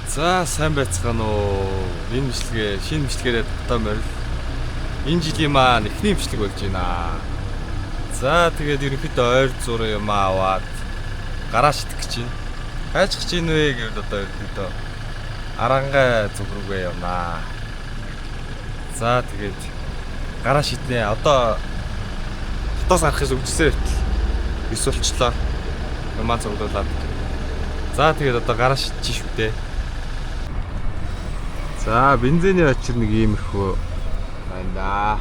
За, сайн байцгаана уу. Энэ бичлэгээ шинэ бичлэгээрээ тавтай морил. Энэ жилийн маань эхний бичлэг болж байна. За, тэгээд ерөнхийдөө ойр зур юм аваад гараа шидэх гэж байна. Хайж гэж байна вэ гэвэл одоо ерөнхийдөө Аранхай зүг рүүгээ явнаа. За, тэгээд гараа шиднэ. Одоо хотоос гарахыг үжсээр байтал 9 болчлоо. Юмаа цуглуулад. За, тэгээд одоо гараа шидчих шүү дээ. За, бензиний очир нэг иймэрхүү байна да.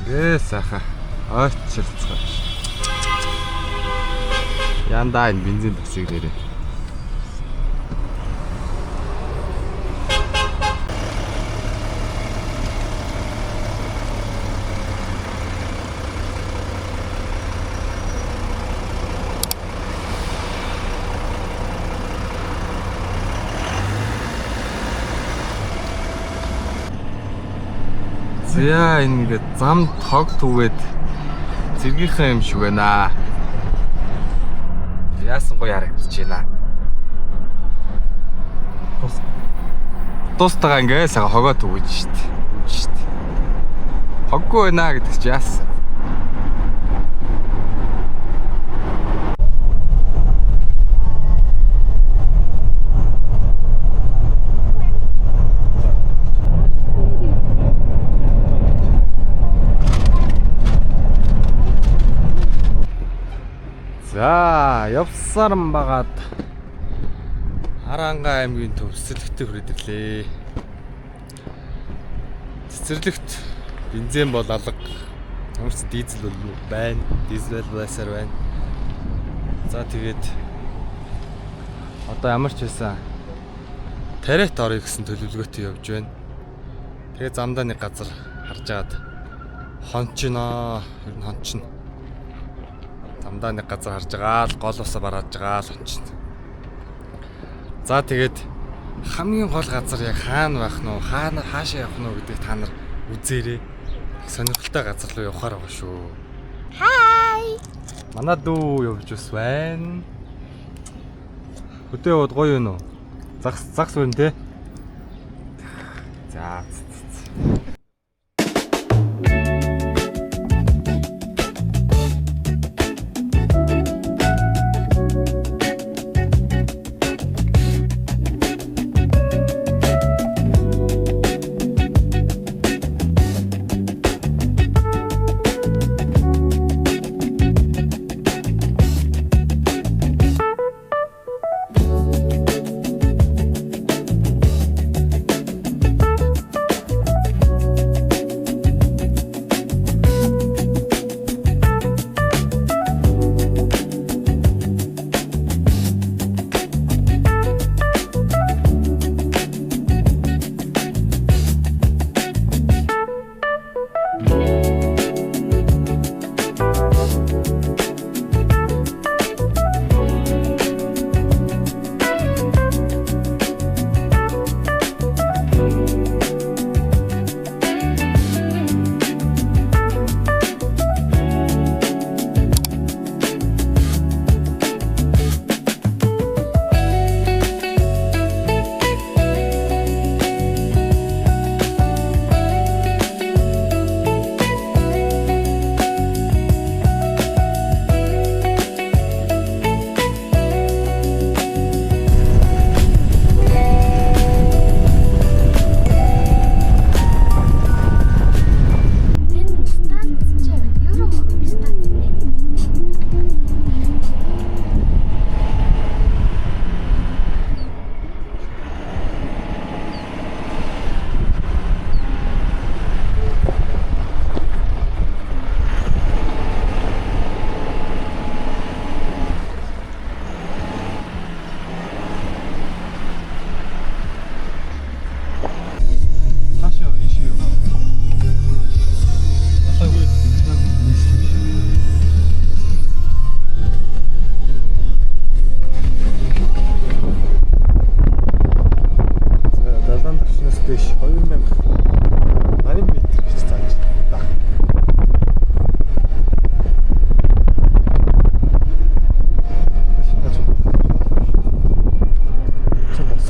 Гээ сайхан ойчилцгаа. Яндаа энэ бензин тасыг дээрээ. За, энэ ингээд зам тог түгээд цэргийнхээ юм шиг байна. Яасан гоё харагдаж байна. Тустайгаа ингээд сайхан хогоо түгэж штт. Үж штт. Хоггүй байна гэдэг чи яасан. За, явсаар багаад Аранхай аймгийн төв Цэцэрлэгтээ хүрээд ирлээ. Цэцэрлэгт бензин бол алга. Ямар ч дизель бол байна. Дизель байсаар байна. За, тэгээд одоо ямар ч байсан тариат орё гэсэн төлөвлөгөөтэй явж байна. Тэгээд замдаа нэг газар харж агаад хончино. Ер нь хончино. Замдаа нэг газар харж байгаа л гол усаа барааж байгаа л хончино. За, тэгээд хамгийн гол газар яг хаана байх нь вэ? Хаана хаашаа явах нь вэ гэдгийг та нар үзээрэй. Их сонирхолтой газар руу явахаар байгаа шүү. Hi. Манай дүү явж бас байна. Хөдөө яваад гоё юм уу? Загас загас байна те. За.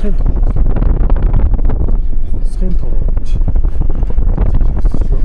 Хосхын тоо. Хосхын тоо гэж. Шүү.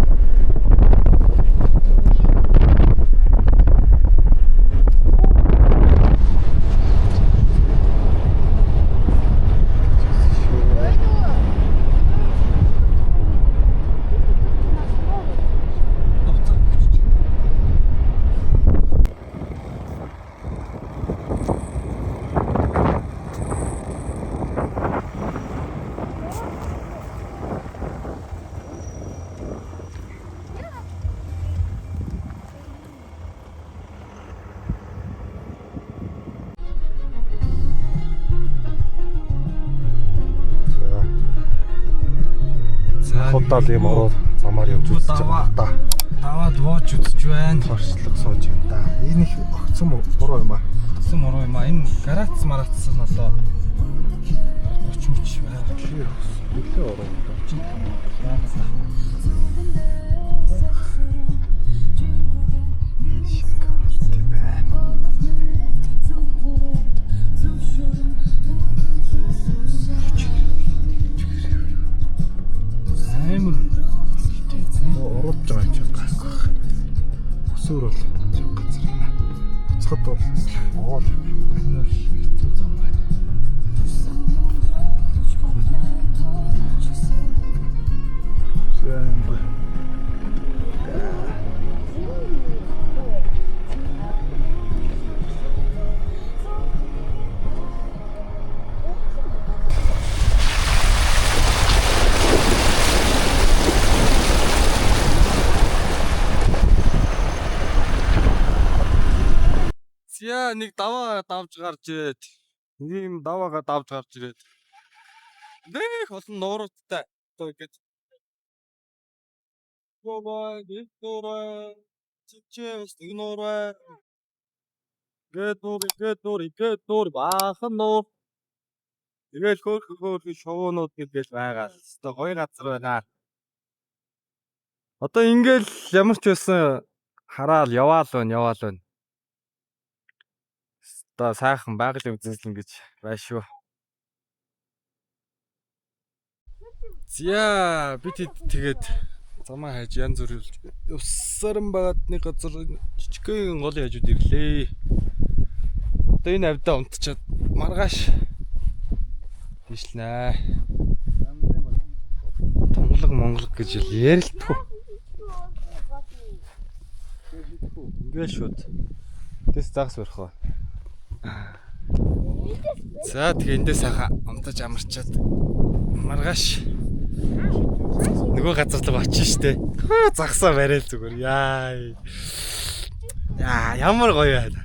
За Худаал юм ороод замаар явж үзэж байгаа та. Даваад бууж үзэж байна. Туршлага сууж юм да. Энэ их огцом буруу юм аа. Огцом буруу юм аа. Энэ гарац марац нь одоо 30 мөч байна. Чи нэлээ ороо юм да. 35 тийм байна. Амар Уруудж байгаа юм чи гайхгүй. Өсөөр бол чиг газар юм аа. Буцахад бол оол юм. Энэ бол хэцүү зам байна. Сайн бай. За нэг даваа давж гарч ирээд нэг юм даваага давж гарч ирээд нэх олон нууруудтай одоо ингэж Бобай, нуурай, чичээс нэг нуурай. Гээд нуур, гээд нуур, гээд нуур, баахан нуур. Тэгэл хөөх хөөх шувуунууд гэдгээл байгаа л. Өстой гоё газар байна. Одоо ингээл ямар ч байсан хараал яваал байна, яваал байна. Одоо сайхан байгалийн үзэсгэлэн гэж байна шүү. За бид хэд тэгээд замаа хайж янз бүрэлж явсаран байгаад нэг газар жижигхэн голын хажууд ирлээ. Одоо энэ авдаа унтчаад маргааш тийшлнэ. Тунгалаг монголог гэж л ярилтгүй. Ингээл шууд. Тэс загас барих уу? За тэгээ эндээ сайхан унтаж амарчаад маргааш нөгөө газар руу очиж штэ. Хөө загсаа барайл зүгээр. Яа. Яа, ямар гоё байна.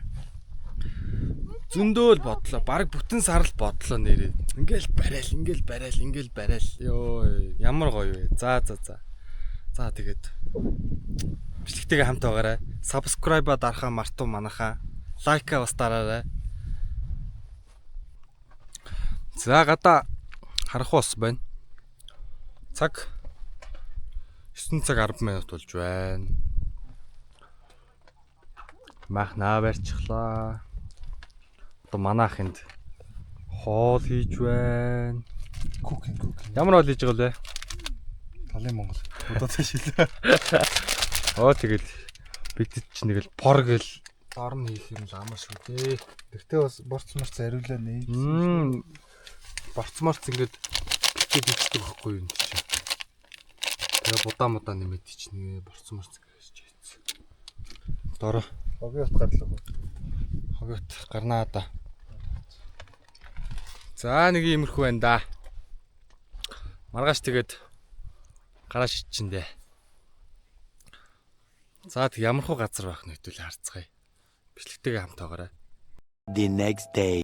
Зөндөөл бодлоо. Бараг бүтэн сар л бодлоо нэрээ. Ингээл барайл, ингээл барайл, ингээл барайл. Йоо, ямар гоё вэ. За за за. За тэгээд бичлэгтэйгээ хамт байгаарай. Subscribe-а дарахаа мартуу манайхаа. Лайкаа бас дараарай. За гадаа харах ус байна. Цаг 9 цаг 10 минут болж байна. Махнаа барьчихлаа. Одоо манайх энд хоол хийж байна. Cooking cooking. Ямар хоол хийж байгаа вэ? Талын Монгол. Удаатай шилээ. Оо тэгэл бид ч нэг л пор гэл дорн хийх юм л амар шүү дээ. Тэгтээ бас борц морц ариулаа нэ. Борц морц ингээд битээ бичдэг байхгүй юм чи. Тэгээ будаа мудаа нэмээд ичнэ. Борц морц гэж хийсэн. Дороо Хогийн ут гарлаа. хогот гарнаа да. За нэг иймэрхүү байна да. Маргааш тэгээд гараа шидчихэндээ. За тэг ямархуу газар байх нь хэдүүл харцгаая. Бичлэгтэйгээ хамт байгаарай. The next day.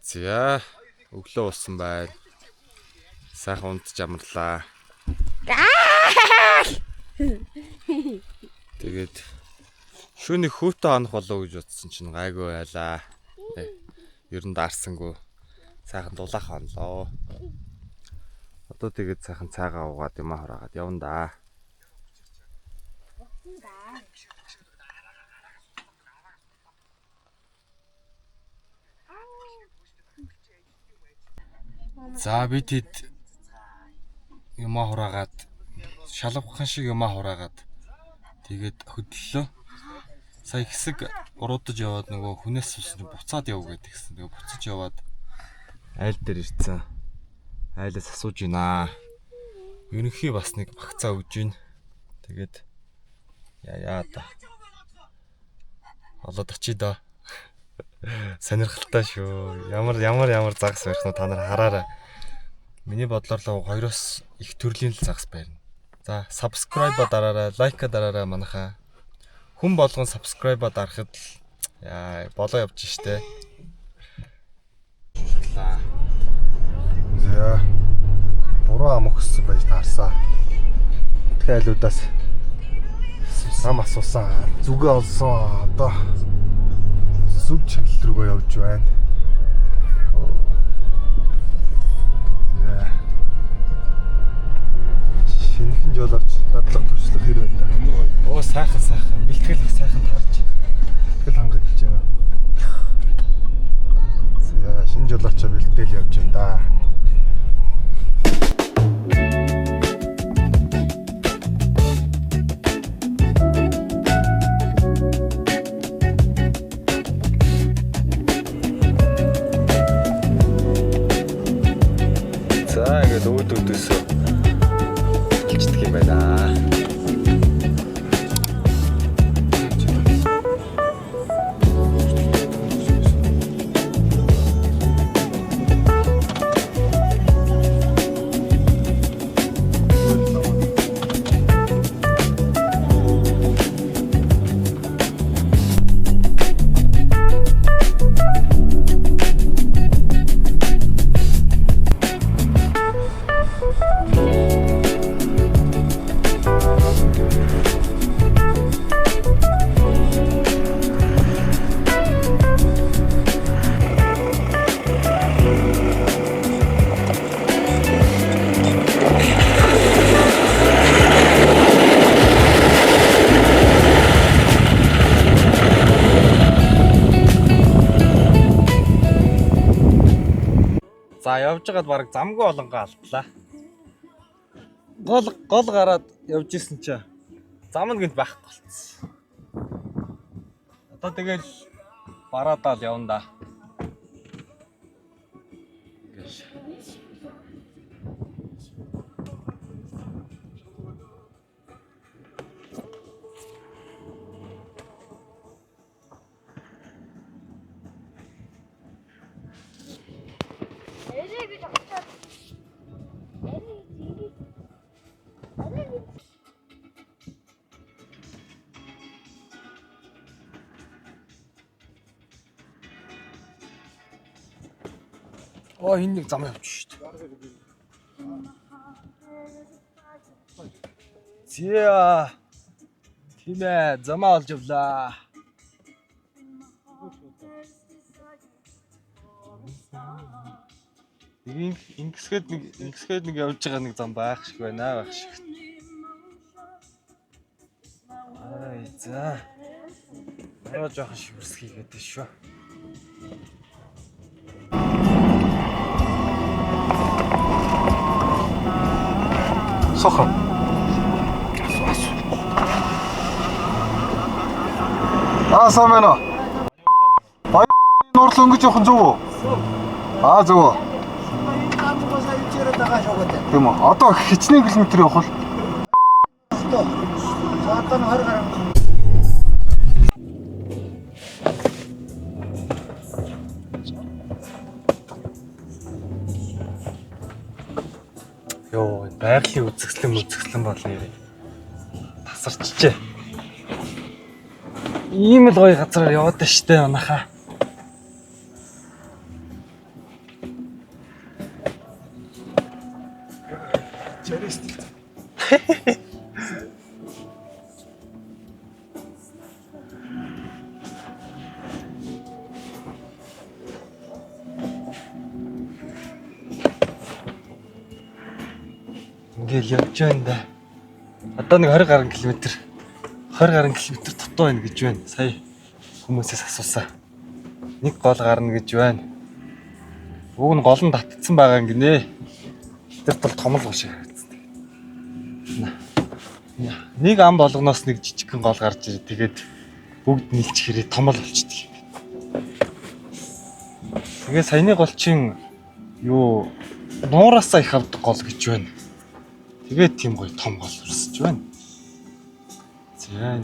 За өглөө болсон байна. Сайхан унтж амарлаа. Тэгээд шөнө хүүтэн хонох болов уу гэж бодсон чинь гайгүй байлаа. Ер нь даарсангүй. Сайхан дулаах хонлоо. Одоо тэгээд сайхан цайгаа уугаад юмаа хораагаад явна да. За би тэд юмаа хураагаад шалавхан шиг юмаа хураагаад тэгээд хөдлөлөө. Сая хэсэг уруудаж яваад нөгөө хүнээс суусан чинь буцаад яв гэдэг гэсэн. Тэгээ буцаж яваад айл дээр ирсэн. Айлаас асууж байна. Ерөнхий бас нэг багцаа өгж гин. Тэгээд яа яа та. Олоод очие доо. Сонирхолтой шүү. Ямар ямар ямар загас барих нь та нар хараарай. Миний бодлоор л хоёроос их төрлийн л загас барина. За, subscribe дараарай, like дараарай манайхаа. Хүн болгон subscribe дарахад л яа болоо явж штэ. За. Буруу ам өгсөн байж таарсан. Тэгэхээр айлуудаас ам асуусан. Зүгээ олсон. Одоо зөв чиглэл рүүгээ явж байна. За. Шинэхэн жолооч дадлага туршлага хэр байна да. Оо сайхан сайхан бэлтгэл их сайхан таарч. Бэлтгэл хангагдж байна. За, шинэ жолоочоо бэлдээл явж байна да. За ингээд өөд өөдөөсөө хэлждэг юм байна. За явж байгаад баг замгүй олонгоо алдлаа. Гол гол гараад явж исэн чинь зам нь гинт байхгүй болцсон. Одоо тэгэл бараадаал явна да. Ингээл. Арай гэж очоод. Арай ингэж. Арай гэж. Оо энэ нэг зам явж шүү дээ. Зя. Тийм ээ, замаа олж явлаа. Нэг ингэсгээд нэг ингэсгээд нэг явж байгаа нэг зам байх шиг байна байх шиг. Ай за. Араа жоохон шивэрс хийгээд байна шүү. Сохон. Аа сайн байна уу? Баян нуурлан өнгөж явах нь зөв үү? Аа зөв үү. Тийм үү. Одоо хичнээн километр явах вэ? Йоо, энэ байгалийн үзэсгэлэн үзэсгэлэн бол нэрээ тасарчжээ. Ийм л гоё газараар яваад байна штэ манайхаа. Ингээл явж байна да. Одоо нэг 20 гаруй километр 20 гаруй километр дутуу байна гэж байна. Сая хүмүүсээс асуусан. Нэг гол гарна гэж байна. Уг нь гол нь татцсан байгаа юм гинэ. Тэр бол том л гол шиг харагдсан. Нэг ам болгоноос нэг жижигхэн гол гарч ирээ. Тэгээд бүгд нийлчихээрээ том л болчдөг юм. Тэгээ саяны гол чинь юу нуураасаа их авдаг гол гэж байна. Тэгээд тийм гоё том гол өрсөж байна. За.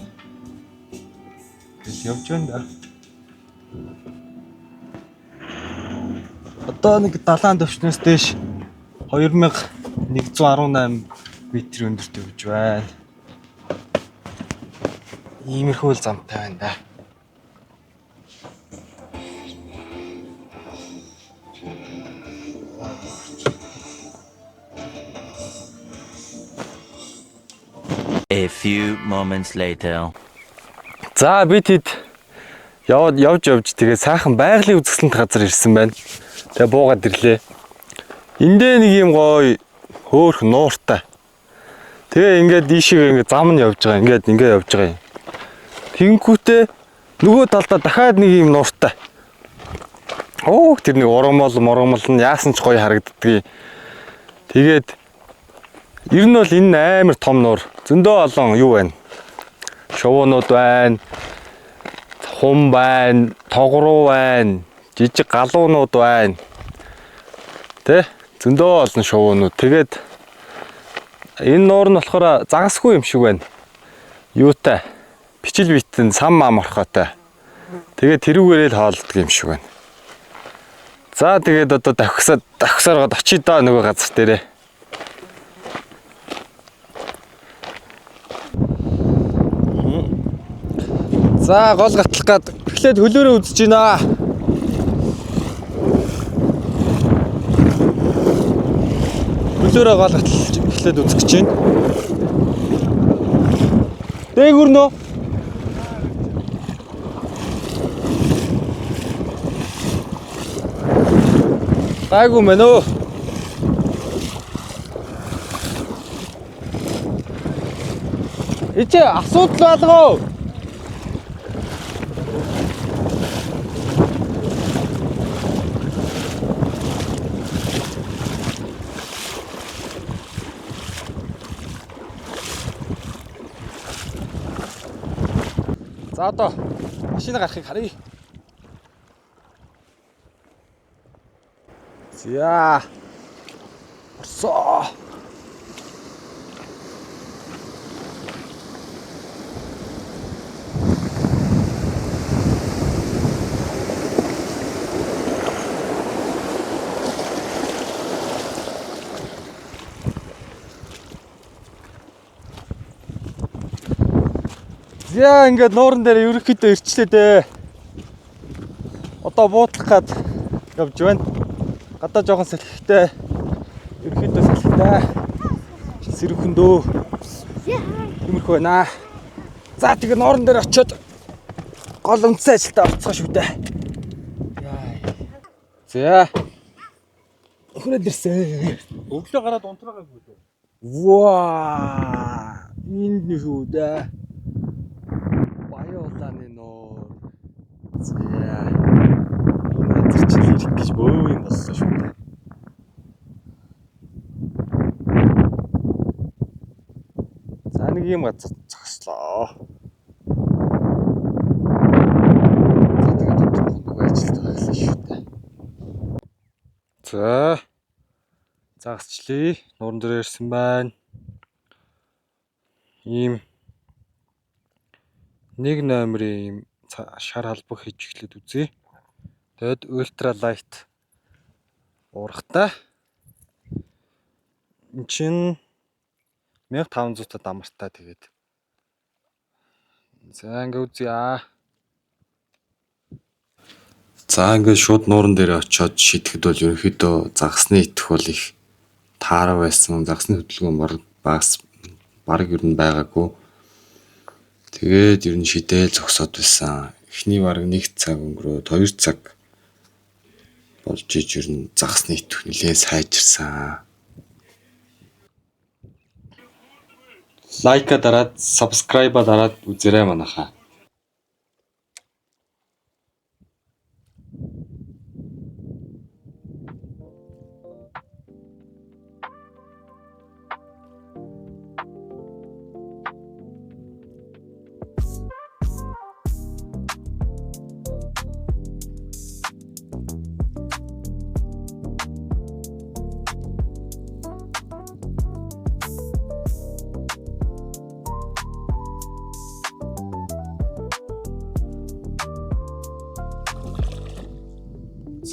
Гэл явж байна да. Одоо нэг далайн төвчнөөс дээш 2118 метр өндөрт явж байна. Иймэрхүү л замтай байна да. A few moments later. За би тэд яваад явж явж тэгээ сайхан байгалийн үзэсгэлэнт газар ирсэн байна. Тэгээ буугаад ирлээ. Эндээ нэг юм гоё хөөх нууртай. Тэгээ ингээд ийшээ ингээд зам нь явж байгаа. Ингээд ингээд явж байгаа юм. Тэнгүүтээ нөгөө талдаа дахиад нэг юм нууртай. Оо тэр нэг ургамал мургамал нь яасан ч гоё харагддгийг. Тэгээд ер нь бол энэ амар том нуур. Зөндөө олон юу байна? Шувуунууд байна. Хум байна, тогруу байна, жижиг галуунууд байна. Тэ? Зөндөө олон шувуунууд. Тэгээд энэ нуур нь болохоор загасгүй юм шиг байна. Юутай? Бичил битэн сам ам орхотой. Тэгээд тэрүүгээрээ л хоолддог юм шиг байна. За тэгээд одоо давхсаад давхсааргаад очие даа нөгөө газар дээрээ. За гол гатлах гад эхлээд хөлөөрөө үзэж байна. Хөлөөрөө гол гатлаж эхлээд үзэх гэж байна. Дээгүр нөө. Гайгүй мэн өө. Ичээ асуудал болгоо. За одоо машин гарахыг харъя. За. Орсоо. За ингээд нууран дээр ерөнхийдөө ирчлээ дээ. Одоо буудлах гад явж байна. Гадаа жоохон салхитай. Ерөнхийдөө салхитай. Сэрүүхэн дөө. Иймэрхүү байна. За тэгээ нууран дээр очиод гол үндсэн ажилдаа орцгоо шүү дээ. Яа. За. Хүрээд ирсэн. Өглөө гараад унтраагаа үү? Ваа! Энд нь шүү дээ. Баяуулааны нуур. За. Энэ газар чинь ирэх гэж бөө юм болсон шүү дээ. За нэг юм газар зогслоо. За тэгээд одоо нөгөө ажилд байгаа шүү дээ. За. Загасчлээ. Нууран дээр ирсэн байна. Ийм нэг номерын ийм шар халбаг хийж эхлээд үзье. Тэгэд ультра лайт уургатай. Эн чинь 1500 тад амартай тэгээд. За ингээ үзье. За ингээд шууд нууран дээр очиод шидэхэд бол ерөнхийдөө загасны итгэх бол их таараа байсан. Загасны хөдөлгөөн бараг багас бараг ер нь байгаагүй. Тэгээд ер нь шидээл зогсоод байсан. Эхний бараг 1 цаг өнгөрөөд 2 цаг болж иж ер нь загасны итгэх нэлээд сайжирсан. Лайка дараад, subscribe-а дараад үзээрэй манайхаа.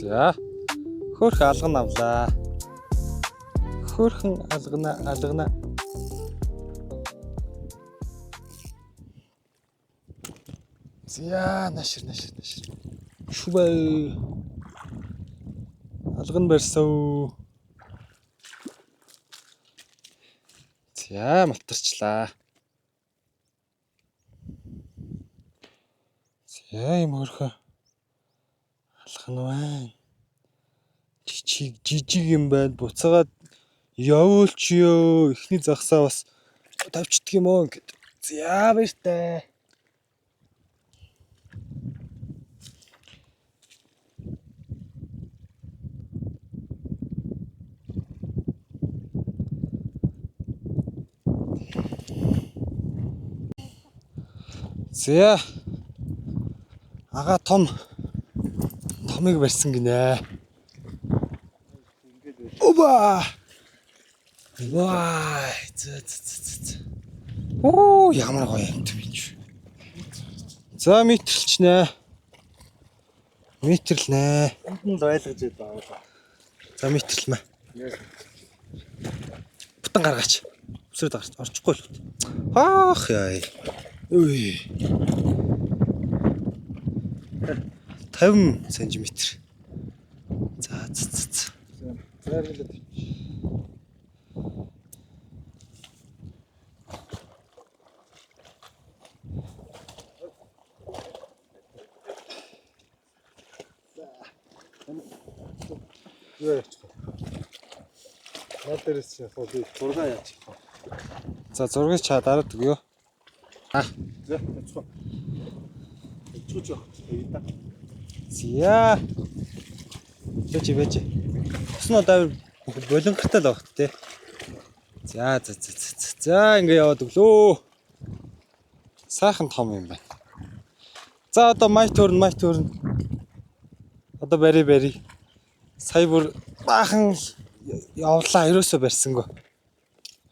За. Хөөрхөн алган авлаа. Хөөрхөн алгана алгана. За, нашир нашир нашир. Шүбэ. Алган барьсан. За, малтарчлаа. За, юм хөөрхөн алган байна. Жижиг жижиг юм байна. Буцаагаад явуулчихё. Эхний загсаа бас тавьчихдаг юм уу ингээд. За, баяртай. За. Ага том томыг барьсан гинэ. Оба! Вай, зэ зэ зэ зэ. Оо, ямар гоё юм бэ чи. За метрлчнэ. Метрлнэ. Энд ойлгож байгаа. За метрлмэ. Бутан гаргаач. Өсрөөд гарч орчихгүй л. Аах яа. Үгүй. 50 см. За за за за. Зайрлаад. Юу яачих вэ? Наад дээрээс чи яг би зураг яачих вэ? За зургийг чаа дараад өгөө. За, яачих. Чүүч явах. Тавита. За. Бэж бэж. Ус нь одоо болонгортой л байх тээ. За за за за. За ингээ яваад өглөө. Сайхан том юм байна. За одоо my turn my turn. Одоо бари бари. Сая бүр баахан явлаа ерөөсөө барьсангүй.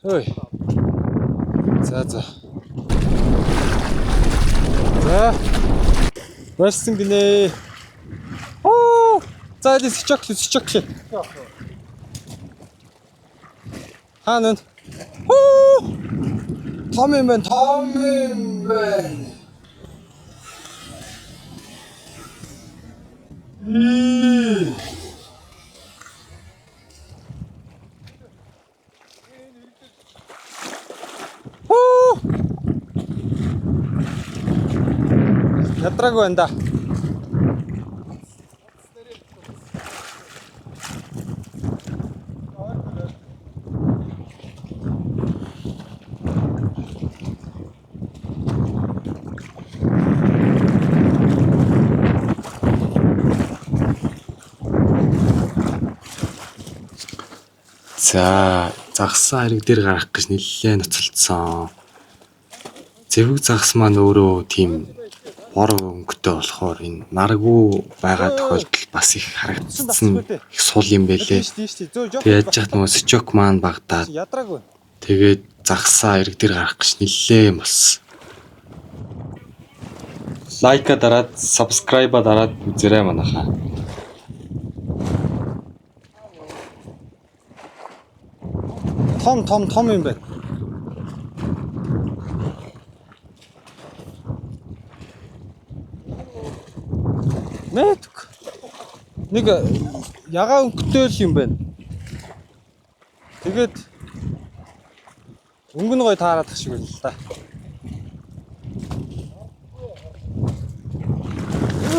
Хөөй. За за. За. Барьсан гинэ. Оо! За энэ сичок сичок. Хаана вэ? Хүү! Том юм байна, том юм байна. Хүү! Ядраагүй байна да. За загсан хэрэг дээр гарах гэж нэлээд ноцолдсон. Зэвэг загас маань өөрөө тийм бор өнгөтэй болохоор энэ наргүй байгаа тохиолдол бас их харагдсан их сул юм бэлээ. Тэгээд яаж яхад нөгөө сичок маань багтаад Ядраагүй. тэгээд загсаа хэрэг дээр гарах гэж нэлээд юм болсон. Лайка дараад, subscribe-а дараад үзээрэй манайхаа. Том том том юм байна. Мэдгүй. Нэг ягаан өнгөтэй л юм байна. Тэгээд өнгө нь гоё таараадах шиг байна л да.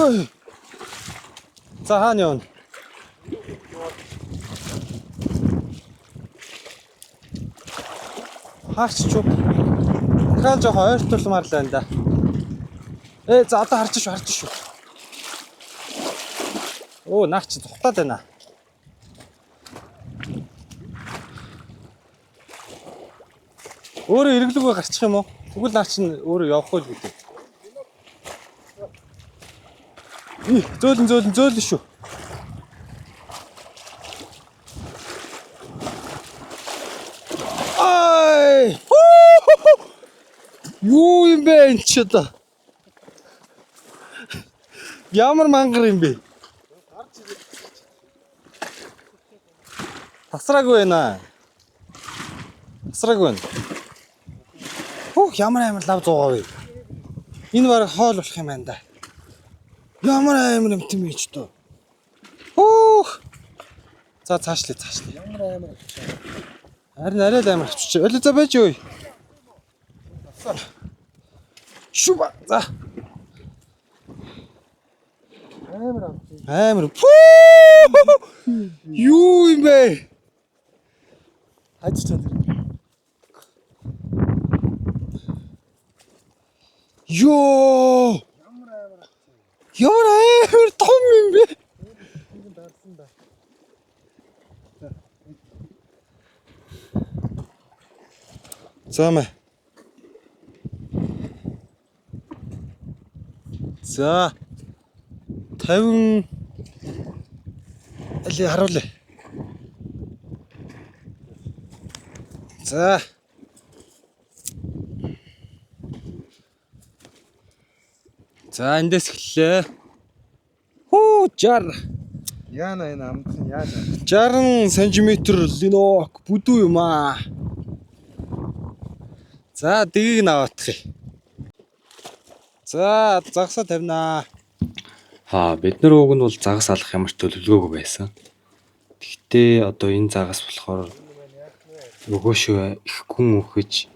Ой. За хаана явна? Хаарч чуу. Дахиад жоохон ойртуулмаар л байна да. Э за одоо харж шүү, харж шүү. Оо наар чи зүхтаад байна. Өөрөө эргэлүүгээ гарчих юм уу? Тэгвэл наар чинь өөрөө явахгүй л гэдэг. Ий, зөөлөн зөөлөн зөөлөн шүү. Ай! Юу юм бэ энэ ч одоо? Ямар мангар юм бэ? Тасраагүй байна. Тасраагүй байна. Хөөх, ямар амар лав зуугаа вэ? Энэ баг хоол болох юм байна да. Ямар амар юм тийм ч тоо. Хөөх. За, цаашлаа, цаашлаа. Ямар амар авчаа. Харин арай л амар авчиж. Олоо, за, байж өө. Шуба. За. Амар авчаа. Амар. Фүү! Юу юм бэ? Хаж чад. Йоо! Ямар амар том юм бэ? Дарсан да. За мэ. За, 50 али харуулъя. За. За, эндээс эхэллээ. Хүү, 60. Яана, энэ амт нь яаж аа? 60 см ленок бүдүү юм аа. За, дгийг нь аваадах юм. За, загсаа тавина. Аа, бид нар уг нь бол загас алах ямар ч төлөвлөгөөгүй байсан. Гэхдээ одоо энэ загас болохоор нөгөөшөө их гүн үхэж,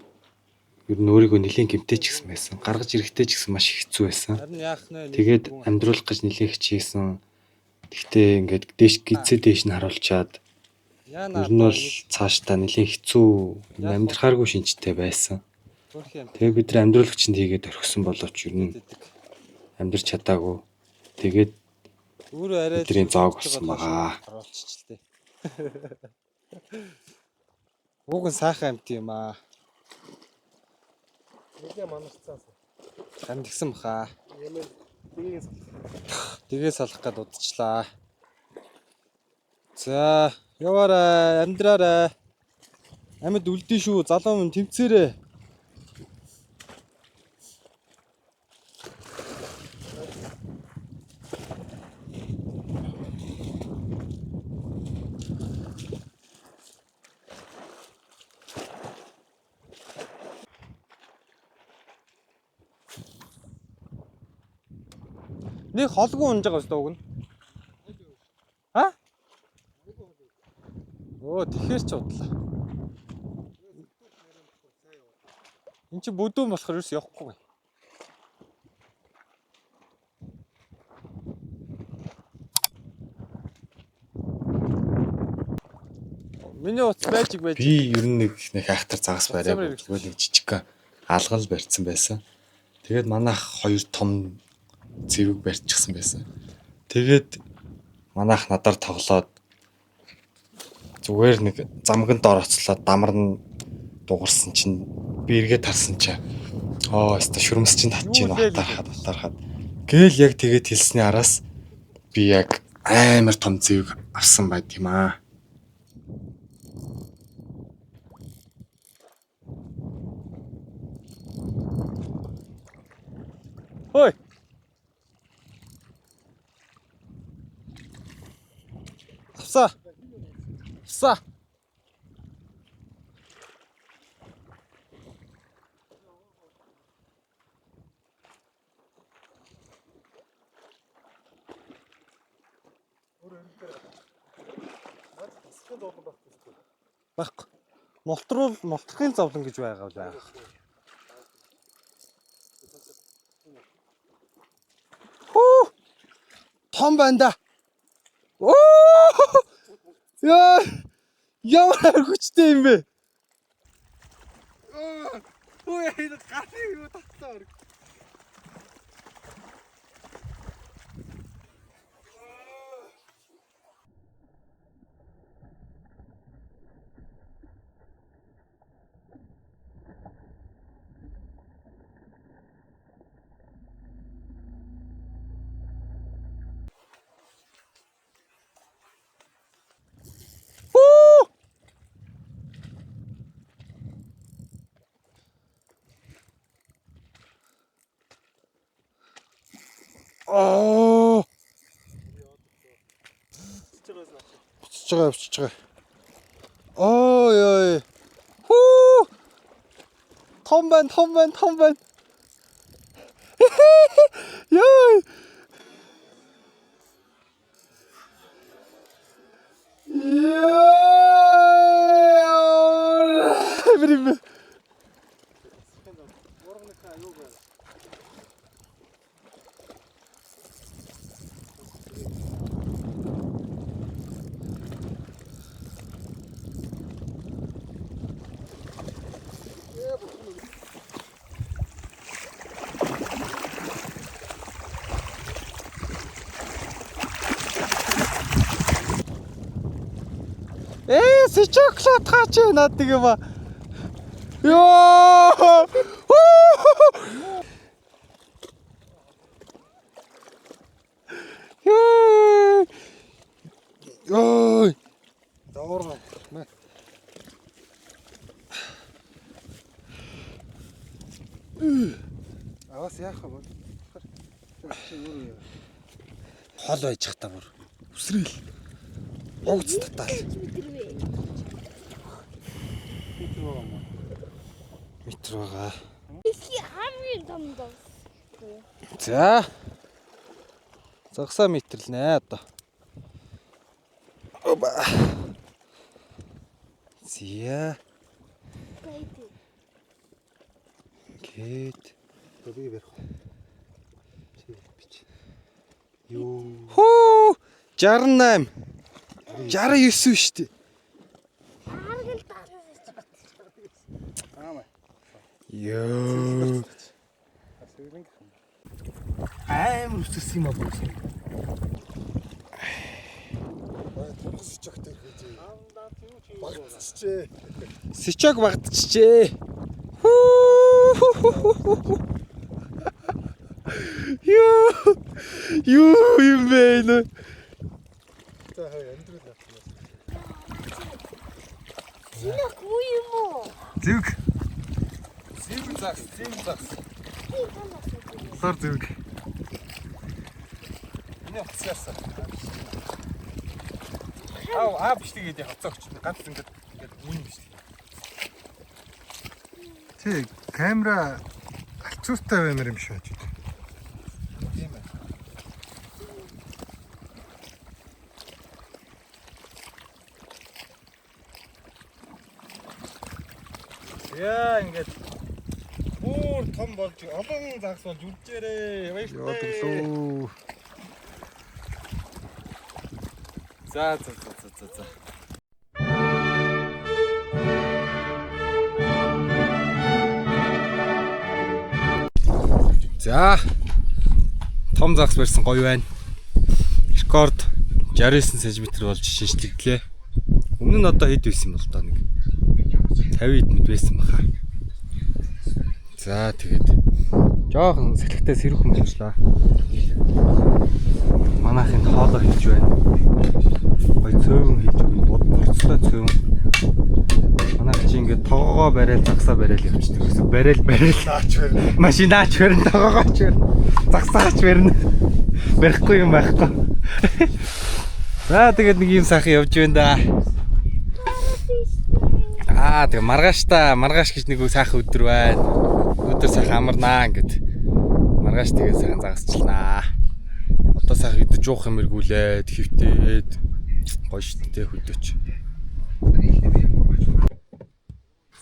ер нь өөрийгөө нэлээн гэмтээч гэсэн байсан. Гаргаж ирэхдээ ч гэсэн маш их хэцүү байсан. Харин яах нэ? Тэгээд амьдруулах гэж нэлээн хичээсэн. Гэхдээ ингээд дээш гидсээ дээш нь харуулчаад Яна ер нь бол цаашдаа нэлээн хэцүү, амьдрахааргүй шинжтэй байсан. Тэгээ бид нар амьдруулагчинд хийгээд орхисон боловч ер нь амьдрч чадаагүй. Тэгээд өөрөө арай бидний зоог болсон байгаа. Оруулчихлээ. Уг нь сайхан амт юм аа. Нэлээ манарцсан. Харин тэгсэн баха. Ямэр тгийг салах. Тэгээ салах гээд удчлаа. За, яваарай, амьдраарай. Амьд үлдэн шүү, залуу минь, тэмцээрэй. Нэг холгүй унж байгаа өстө уг нь. А? Өө, тэгэхээр ч удлаа. Энд чи бүдүүн болохоор ерөөс явахгүй. Миний утас байж байж. Би ер нь нэг нэг айхтар загас Ямар бариагүй, зүгээр нэг жижигхэн алгал барьсан байсан. Тэгээд манайх хоёр том цэвэг барьчихсан байсан. Тэгээд манайх надаар тоглоод зүгээр нэг замган дор оцлоод дамар нь дугарсан чинь би эргээд харсан чинь оо өстө шүрмэс чинь татчих Юу юм лээ? батархад батархад гээл яг тэгээд хэлсний араас би яг амар том цэвэг авсан байд юм аа. Хой. Авсаа. Авсаа. Тасхын зовлон байхгүй шүү дээ. Байхгүй. Молтруул молтрохын зовлон гэж байгаа бол байгаа. Хүү! Том байна да. Оо! Яа! Ямар хүчтэй юм бэ? Хүү, энэ гарын юу татсан өрг. Хүү! Аа! Бичиж байгаа, бичиж байгаа. Ой ой. Хүү. Том байна, том байна, том байна. Йой. Йой. Брэм. Э, сичоклот хаач над нэг юм аа. Йоо! Йоо! Йоо! Даварга. Аваас яах вэ? Хол байж хата бүр. Үсрээл. Угц татаал. Метр вэ? Метр байгаа. Дэлхийн хамгийн том загас. За. Загсаа метрлнэ одоо. Оба. Зя. Гайд. Гэт. Би барих. Чи бич. Юу. Хүү 68. 69 шүү дээ. Аргал дараа. Аа. Йоо. Амар үсэрсэн юм аа бүр. Сичогтой гэж. Багцчихжээ. Сичог багтчихжээ. Хүү. Йоо. Юу юм бэ энэ? За хаа амьдрал авчихсан. Синах үе юм уу? Зэвг. Зэвг загс, зэвг загс. Тийм том загас. Лор зэвг. Миний утас яасан. Аа, аа бичлэг хийдэг хоцоо өгч. Ганц ингээд ингээд үн бичлэг. Тий, камера альцууртай баймар юм шиг байж байна. Тийм ээ. Яа ингээд бүр том болж олон загас болж үржээрээ. Баяртай. Яадаг лөө. За за за за за за. За. Том загас барьсан гоё байна. Рекорд 69 см болж шинжлэгдлээ. Өмнө нь одоо хэд байсан юм бол доо нэг 50 хэд мэд байсан баха. За тэгээд жоохон сэлхтэй сэрүүхэн болчлаа. Манайх энэ хоолоо хийж байна. Гоё цөөвөн хийж өгнө. Бод борцтой цөөвөн. Манайх чи ингээд тогоогоо барайл загсаа барайл явчихдаг гэсэн. Барайл барайл. Наач барина. Машинаач барина, тогоогооч барина. Загсаач барина. Барихгүй юм байхгүй. За тэгээд нэг юм сайхан явж байна да. Аа тэгээ маргааш та маргааш гэж нэг сайхан өдөр байна. Өдөр сайхан амарнаа ингээд. Маргааш тэгээ сайхан загасчлаа. Одоо сайхан идэж уух юм эргүүлээд хөвтөөд гоё штэ хөдөөч.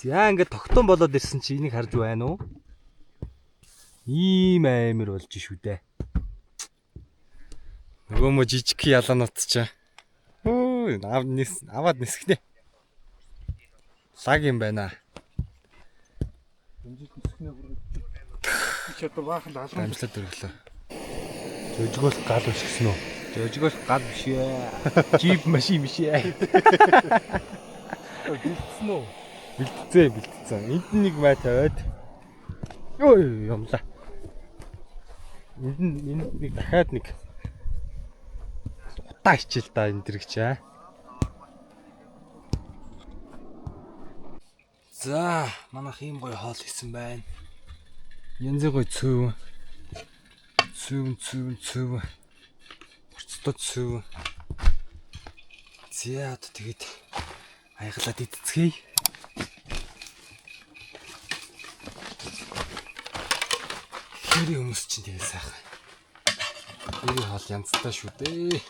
За ингээд тогтон болоод ирсэн чи энийг харж байна уу? Ийм амир болж шүү дээ. Нөгөө мө жижиг ялаанууд чи. Хөө аваад нис аваад нисгэнэ. Лаг юм байна. Чи одоо баахан алган Амжилтад өргөлөө. Жожгоол гал биш гэсэн үү? Жожгоол гал биш ээ. Жип машин биш ээ. Бэлдсэн үү? Бэлтцээ бэлтцэн. Энд нэг май тавиад. Йоо юмлаа. Энд нь энд нэг дахиад нэг утаа хичээл та энэ дэрэг чи аа. За, манайх ийм гоё хоол хийсэн байна. Янзын гоё цөв. Цөв, цөв, цөв. Борцтой цөв. За, одоо тэгээд Аяглаад идцгээе. Хэрийн хүмүүс чинь тэгээ сайхан. Хэрийн хоол янзтай шүү дээ.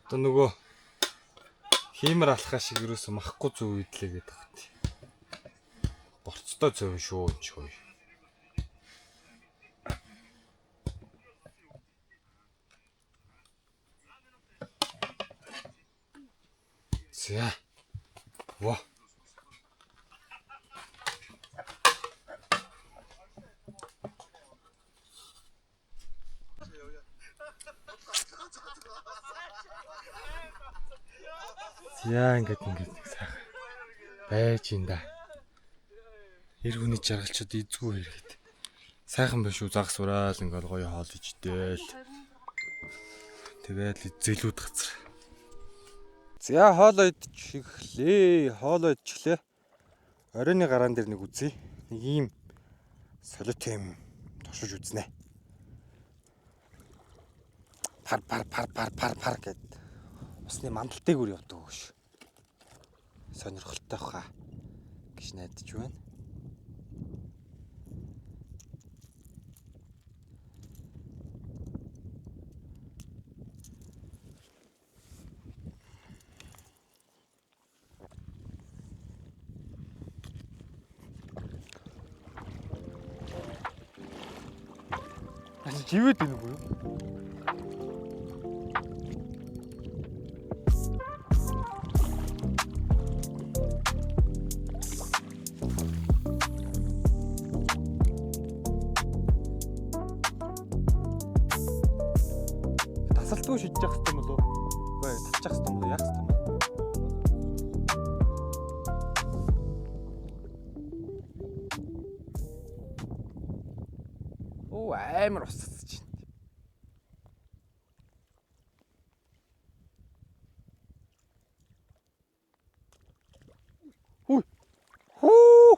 Одоо нөгөө хиймэр алхаа шиг ерөөсө махгүй зөв идлээ гэдэг хэвчээ. Борцтой зөв шүү энэ ч хөөе. За. Во. За ингээд ингээд нэг сайхан байж ин да. Эр хүний жаргалчууд эзгүй хэрэгэд. Сайхан биш үү загас ураал ингээд гоё хоол ичдээл. Тэгэл зэлүүд газар. За хоол идчихлээ. Хоол идчихлээ. Оройн гараан дээр нэг үзье. Нэг ийм солиот юм туршиж үзнэ. Пар пар пар пар пар пар гэд усны мандалтыг үр явдаг өгш. Сонирхолтой хаа гэж найдаж байна. Живээд байна уу юу? Тасалтгүй шидэж явах хэрэгтэй юм болов уу? Үгүй ээ, татчих хэрэгтэй юм болов уу? Яах хэрэгтэй юм бэ? Оо амар усцаж чинь. Хүй. Хүү.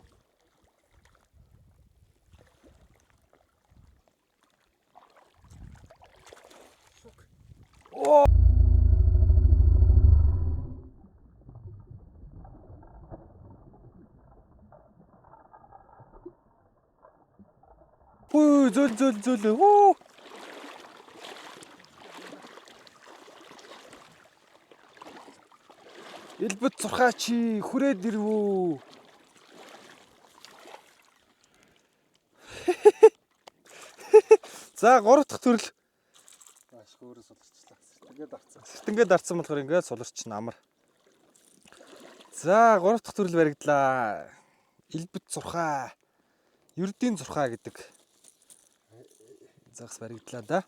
Хүү зөөл зөөл зөөл. Хүү. Элбэт сурхаа чи хүрээд ирвүү. За гурав дахь төрөл Ашиг өөрөө суларчлаа. Сэртэнгээ дарцсан. сэртэнгээ дарсан болохоор ингээд суларчин амар. За гурав дахь төрөл баригдлаа. Элбэт сурхаа. Ердийн сурхаа гэдэг загас баригдлаа да.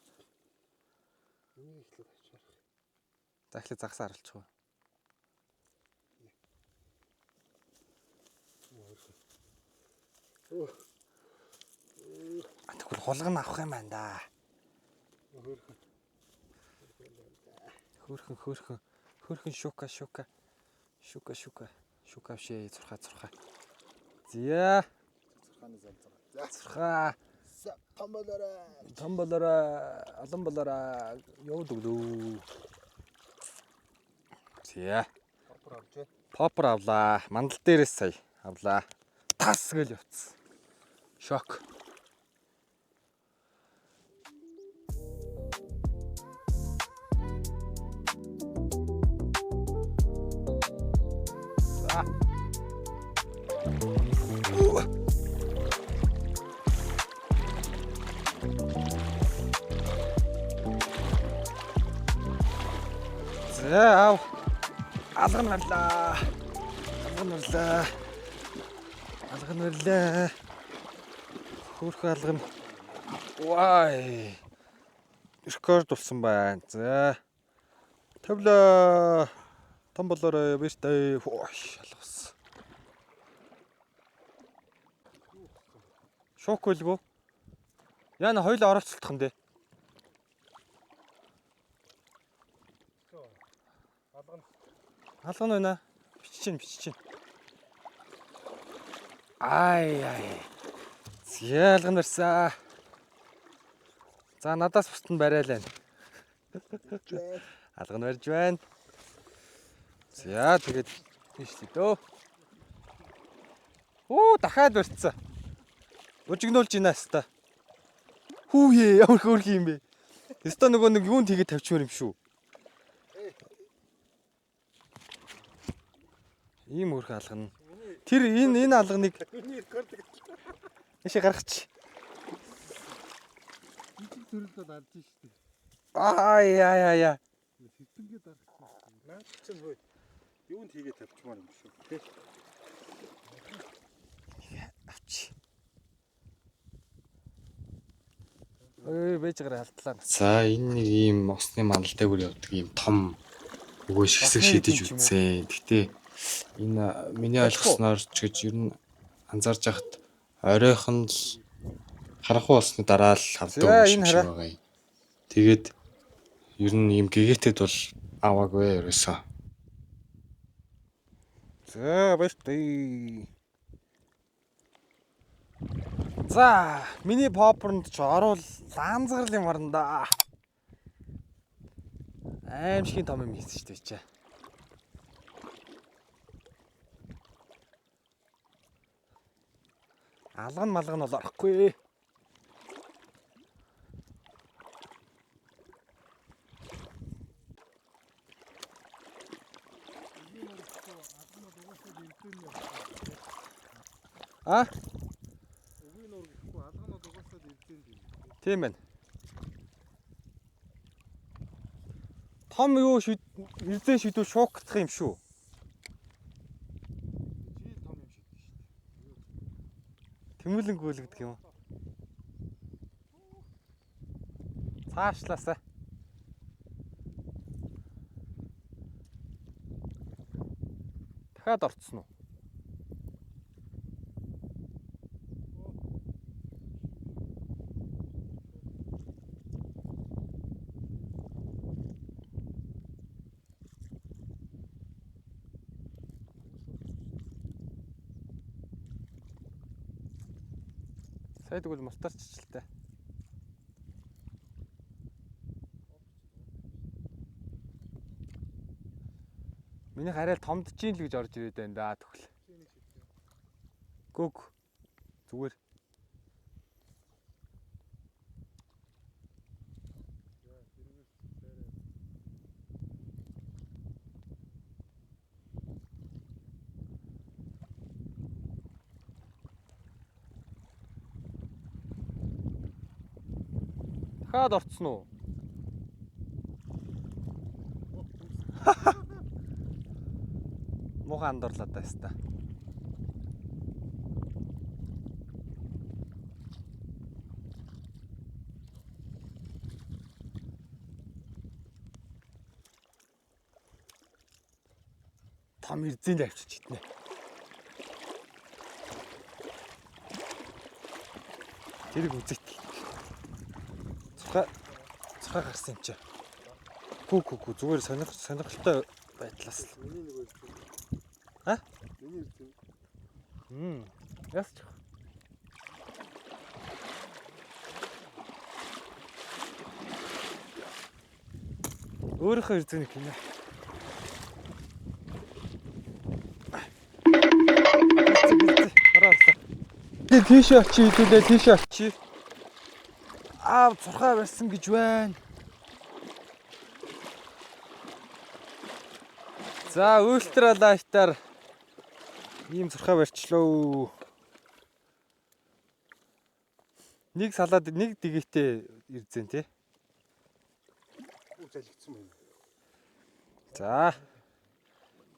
Энийг эхлээд авчаар. За эхлээд загасаа харуулчих уу. Тэгвэл хулган авах юм байна да. Хөөхөн хөөхөн хөөхөн шука шука шука шука шука авшээ зурхаа зурхаа. Зя Зурхааны зам зурхаа. За. зурхаа Том болоорой. том болоорой олон болоорой яваад өглөө. Зя Попор авч байна. попер авлаа. Мандал дээрээс сая авлаа. Тас гэл явцсан. Шок. За. За ав. Алган гарлаа. Алган гарлаа. Алган гарлаа. Хөөрхөн алган. Вай. Рекорд болсон байна. За. Тавлаа. Том болоорой баяртай. Хөөш алгасан. Шок байлгүй. Яна хоёлоо оролцолдох юм дээ. Алган Алган байна. Бич. Бичиж чинь, бичиж чинь. Ай ай. За, алган барьсаа. За, надаас бусд нь барайл байна. Алган барьж байна. За, тэгээд тийш л дөө. Оо, дахиад барьцсан. Ужигнуулж ийна хаста. Хүүе, ямар хөөрхөн юм бэ? Өстө нөгөө нэг юунд хийгээд тавьчмаар юм шүү. Ийм хөөрхөн алгана. Тэр энэ алганыг Миний рекорд ийшээ гаргач. жижиг төрөлд алж штэ. Аа яа яа яа. Сэтэнгээ дарах. Наад чинь хөөе. Юунд хийгээ тавьчмаар юм шүү. Тэ. Авч. Ой, бэж гараа алдлаа. За энэ нэг ийм усны мандал дээгүүр явдаг ийм том өгөөш хэсэг Бахны шидэж юм ч юм уу? үзсэн. Гэтэ энэ миний ойлгосноор ч гэж ер нь анзаарч яхад оройхон л харанхуй болсны дараа л авдаг За, өгөөш энэ юм шиг хараа. байгаа юм. Тэгээд ер нь ийм гэгээтэд бол аваагүй ерөөсөө. За, баяртай. За, миний поппернд ч орвол лаанзгарлын юм орно да. Аимшигын том юм хийсэн шүү дээ чи. Алган малган бол орохгүй. А? Үгийн нуур гэхгүй алганууд угаасаа л эвдэн юм. Тийм байна. Том юу шид эрзэн шидүү шуугдах юм шүү. Чи том юм шидэж штэ. Тэмүүлэн гүйлгдэг юм. Цаашлаасаа. Дахиад орцсон уу? Сая тэгвэл мултарччихлээ. Минийх арай л томдож ийн л гэж орж ирээд байна да тэгвэл. Гүг. Зүгээр. Дахиад орцсон уу? Муухай андуурлаа да яста. Том эрзэнд авчиж иднэ. Тэрийг үзэт. Цухаа цухаа гарсан юм чи. Гү гү гү зүгээр сонирхолтой байдлаас л. Миний нэг эрзэн. А? Миний эрзэн. Яс ч. Өөрийнхөө эрзэнийг хийнэ. Ороо орлоо. Тэ тийшээ очие хэдүүлээ тийшээ очие. Аа цурхаа барьсан гэж байна. За ультра лайтаар ийм цурхаа барьчлаа. Нэг салаад нэг дэгийтэй ирзэн тий. Үу залгицсан байна. За.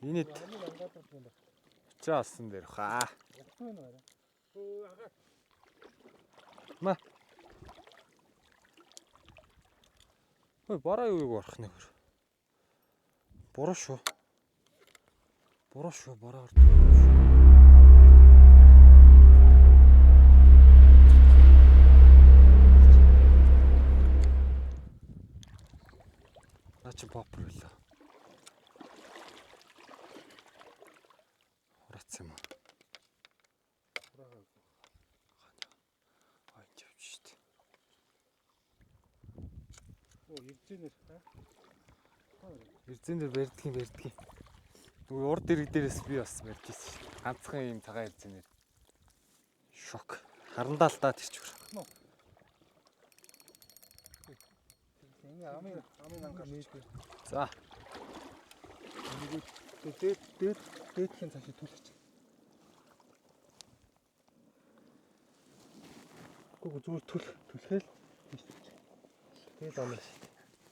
Энэд очоо олсон дээр хаа. Ма. Ой, бараа юу юу орох нэ хөр. Буруу шүү. Буруу шүү, бараа ордог. Наа чи поппер байлаа. Ирзэнээр. Эрзэн дээр барьдгийн барьдгийн. Нөгөө урд ирэг дээрээс би бас барьж ирсэн шүү дээ. Ганцхан ийм цагаан эрзэнээр. Шок. Харандаа л да тэр чигэр. Энэ амын ангаар. За. Дээд дээд дээдхийн цаашаа түлхэж. Гүг зүгээр түлх түлхэл тийш түлхэж. Тэгэл оноо шít.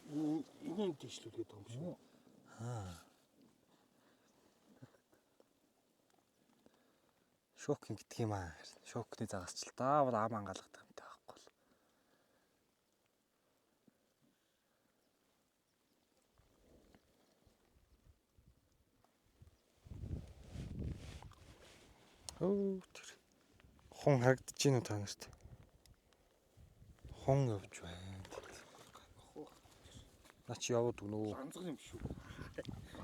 Энийг тийшлүүлгээд байгаа юм шиг. Шок ингэдэг юм аа. Шокны загасч л даавал ам ангаалгадаг юмтай байхгүй л. Өө тэр хун харагдаж гинүү та нарт? Хун явж байна. Наа чи яваад өгнө үү? Ганцхан юм шүү.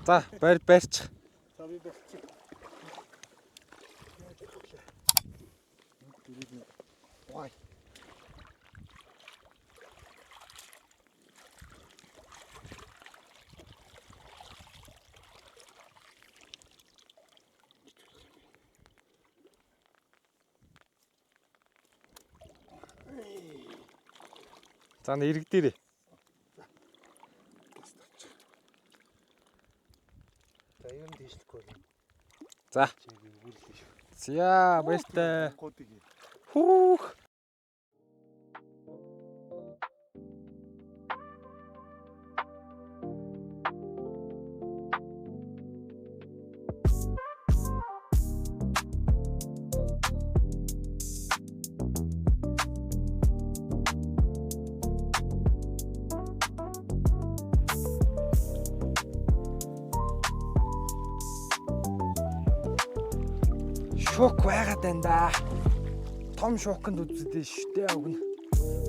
За, байр барьчих. За би болчих. Вай. За, нэ ирэг дээрээ. За ер нь тийшлэхгүй байна. За. Чи үргэлж шүү. За, баяртай. Гуудыг. Хүүх. Шок байгаад байна да. Том шоконд үздэг шүү дээ уг нь.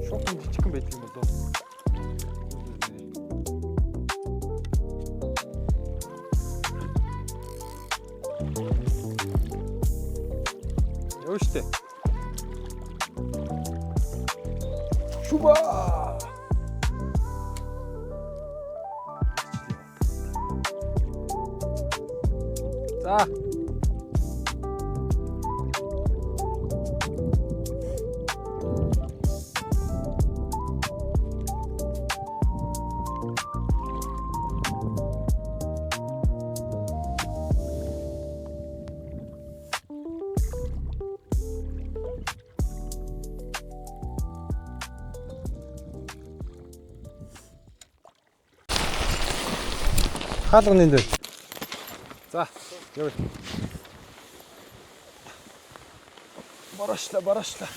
Шокон жижигхэн байдаг юм болов уу? Явна штэ. Шуба. За. Хаалганы дээр. За, явъя. Барашла, барашла.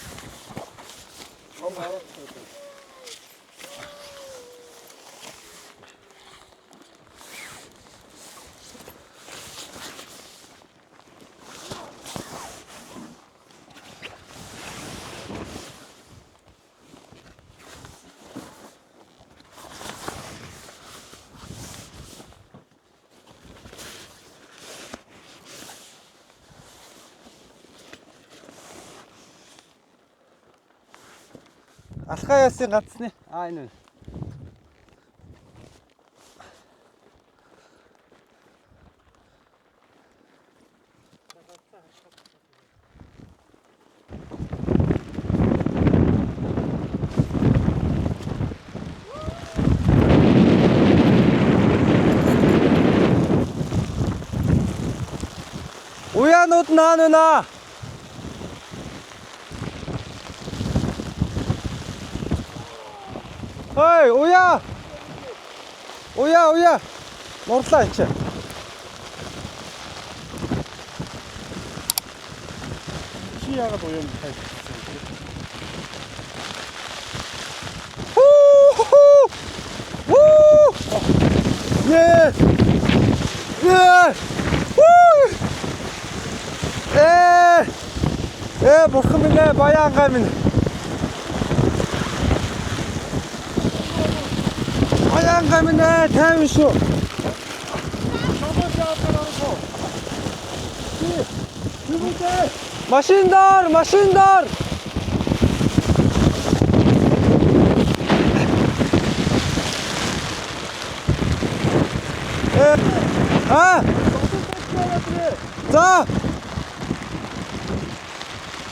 Алхаа ясын гацсны. Аа энэ үү. Уяанууд наан байна. Хей, уяа. Уяа, уяа. Нурлаа энэ чи. Чи яагаад уян тайлбарласан бэ? Хүү! Хүү! Ее! Ее! Хүү! Э! Э, бурхан минь ээ, баян гай минь. Баян гай минь ээ, тайван шүү. Машин доор, машин доор. Аа! За!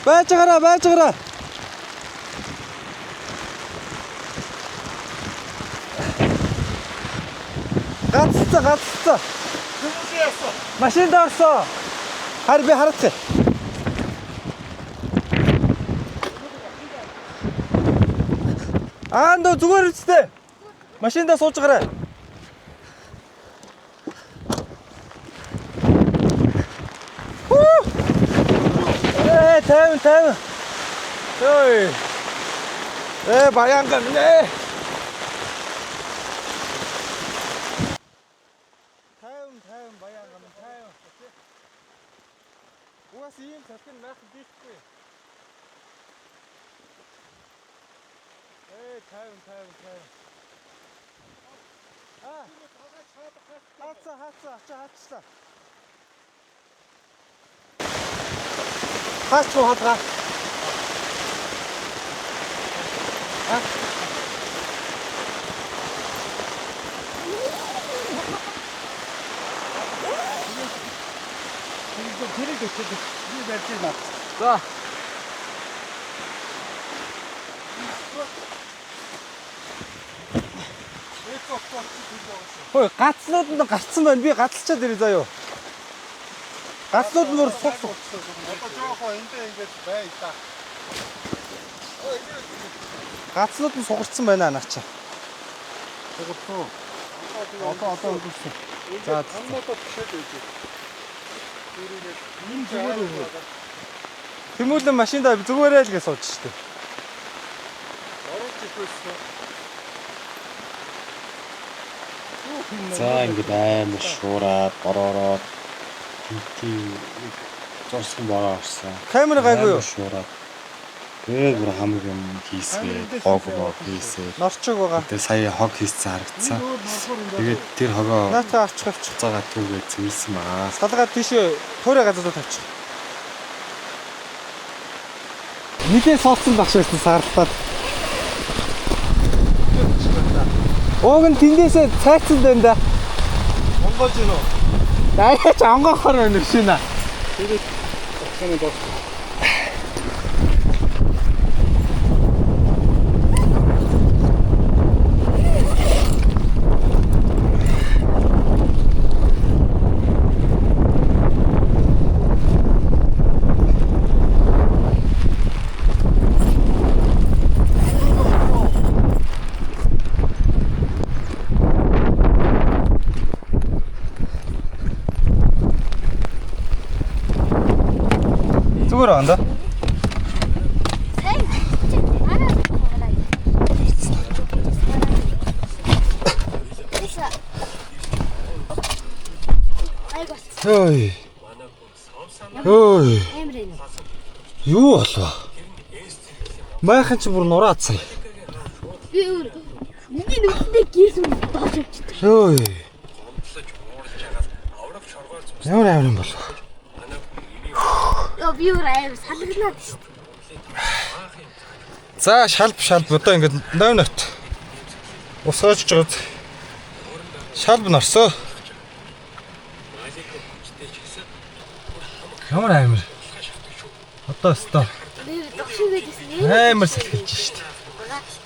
Байж гараа, байж гараа. Гаццаа, гаццаа. Машинд орсон. Хар би хараацгаа. Аа нөө зүгээр үсттэй. Машиндаа сууж гараа. Хүү! Э 50 50. Ой. Э баянган нэ. 50 50 баянган 50. Угаас ийм цалин байх дийлэхгүй. Э 50 50 50. Аа. Хаацаа хаацаа ачаа хаачлаа. Хаач руу хаалгаа. Аа. Тэрийг өчөөд би барьж байна. За. Хөөе, гацнууд нь гарцсан байна. Би гацалчаад ирээ заяо. Гацнууд нь бүр сух сух. Одоо жоохоо эндээ ингэж бай та. Гацнууд нь сугарцсан байна наа чи. Сугарсан. Одоо өнгөрсөн. За, Хамнуудад бишээд байж. Энэ зүгээр үү? Тэмүүлэн машиндаа зүгээрээ л гэж сууж штэ. Оруулж ирэх байсан. За ингээд амар шуураад бороороод тэнтийн зурсан бороо орсон. Камер гайгүй юу? Амар шуураад. Тэгээд бүр хамаг юм хийсгээд, гог гог хийсээд. Норчог байгаа. Тэгээд сая хог хийсэн харагдсан. Тэгээд тэр хогоо Наатаа авчих авчих. буцаага түүгээ цэвэрлсэн байгаа. Салгаа тийшээ туурай газруу тавьчих. Нэгэн суудсан багш байсан саарлаад. Уг нь тэндээсээ цайцсан байна да. Монгол гин үү? Даяач онгоохоор байна шинэ. Оксаны доор. Зүгээр байна да. Сайн. Араа гараа. Айгуу. Хөөй. Хөөй. Амар юм. Юу болов? Майхан чи бүр нураад сая. Би өөр миний нүдэндээ гэрс үн доош явчихдаг. Хөөй. Ямар амар юм болов? Йоо би өөр амар салганаад шүү дээ. За шалб шалб одоо ингээд 0 нот. Усгааж жоод шалб норсоо. Ямар амар. Одоо өстой Би догшин гэдээсэн нэр. амар сэлхэлж штт.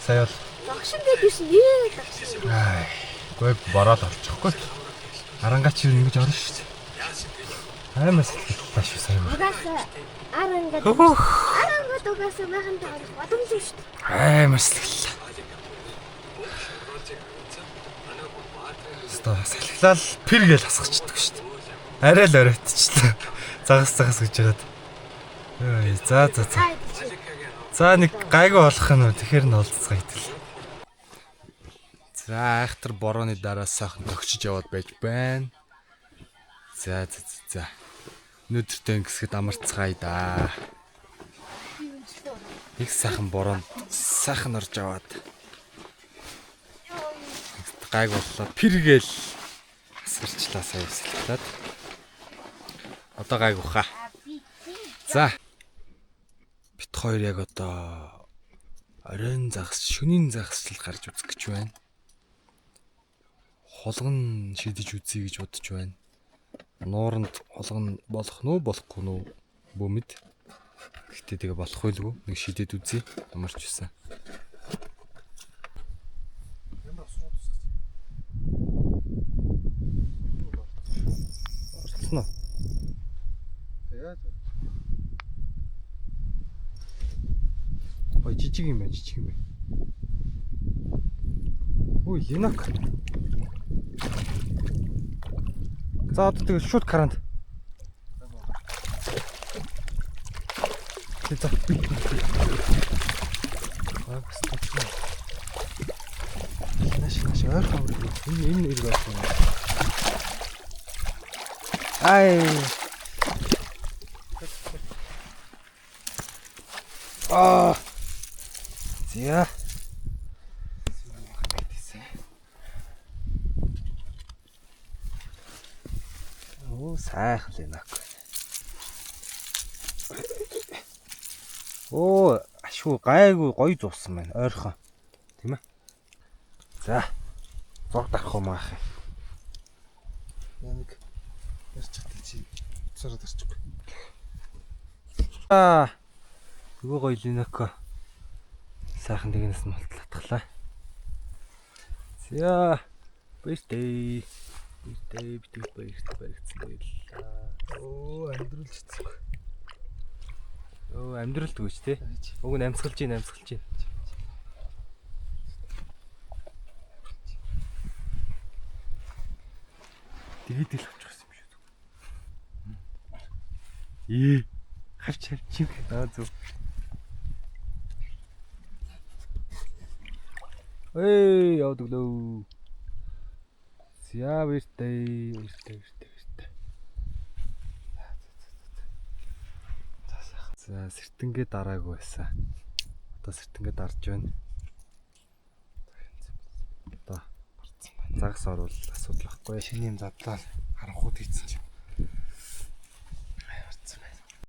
Сая бол Догшин гэдээсэн нэр догшин. ай гой бороод олчихгүй. Арангач юу ингэж орно штт. Амар сэлхэлтэй шүү сая. Угаасаа ар ингээд Хөөх. ар ингээд угаасаа майхантай орох боломжгүй шүү дээ. Амар сэлхэллээ. Өстой салхилал пэр гээл хасгачихдаг штт. Арай л оройтчлаа. Загас загас гэж яагаад. Ой, за за за. Та идчих. За нэг гайгүй болох нь үү? Тэгэхээр нь олцгоо итэл. За айхтар борооны дараа сайхан тогчиж яваад байж байна. За за за за. Өнөөдөртөө ингэсгэд амарцгаая да. Их сайхан бороонд сайхан орж аваад. Гайг боллоо. Пэр гээл асгарчлаа сая эсэлтлээд. Одоо гайг ухаа. За. Бит хоёр яг одоо оройн загас, шөнийн загасчл гарч үзэх гэж байна. Хулган шидэж үзье гэж бодож байна. Нууранд хулгана болох нь уу, болохгүй нь үү бүү мэд. Гэхдээ тэгээ болох байлгүй. Нэг шидэд үзье. Ямар ч байсан. Орцсон уу? Яаж? Ой, жижиг юм байна, жижиг юм байна. Ой, Ленок. За, одоо тэгэл шууд карант. Тэг, за. Аа, бас тачмаа. Наш наш ойрхон үрг. Энэ үрг ойрхон. Ай. Аа. За. Оо, сайхан Ленок. Оо, ашгүй гайгүй гоё зуусан байна. Ойрхон. Тийм ээ. За. Зураг дарах юм аах. Яа, нэг ярьж чадчих чи цараад арчихгүй. Аа. Нөгөө гоё Ленок. Сайхан дэгнэс нь болтлатглаа. За. Баяртай. Баяртай, битгий баяртай баригдсан, баярлалаа. Оо, амьдруулж чадсангүй. Өө, амьдрал дгүйч те. Уг нь амьсгалж гин, амьсгалж гин. Тэгээд ил авчих юм шүү. Ээ. Хавч хавч юм. Аа, зөв. Эй, яваад өглөө. За, баяртай, баяртай, баяртай, баяртай. За, сэртэнгээ дараагүй байсан. Одоо сэртэнгээ дарж байна. Одоо загас орвол асуудал байхгүй. Шинэ юм задлаа харанхууд хийцэн чи.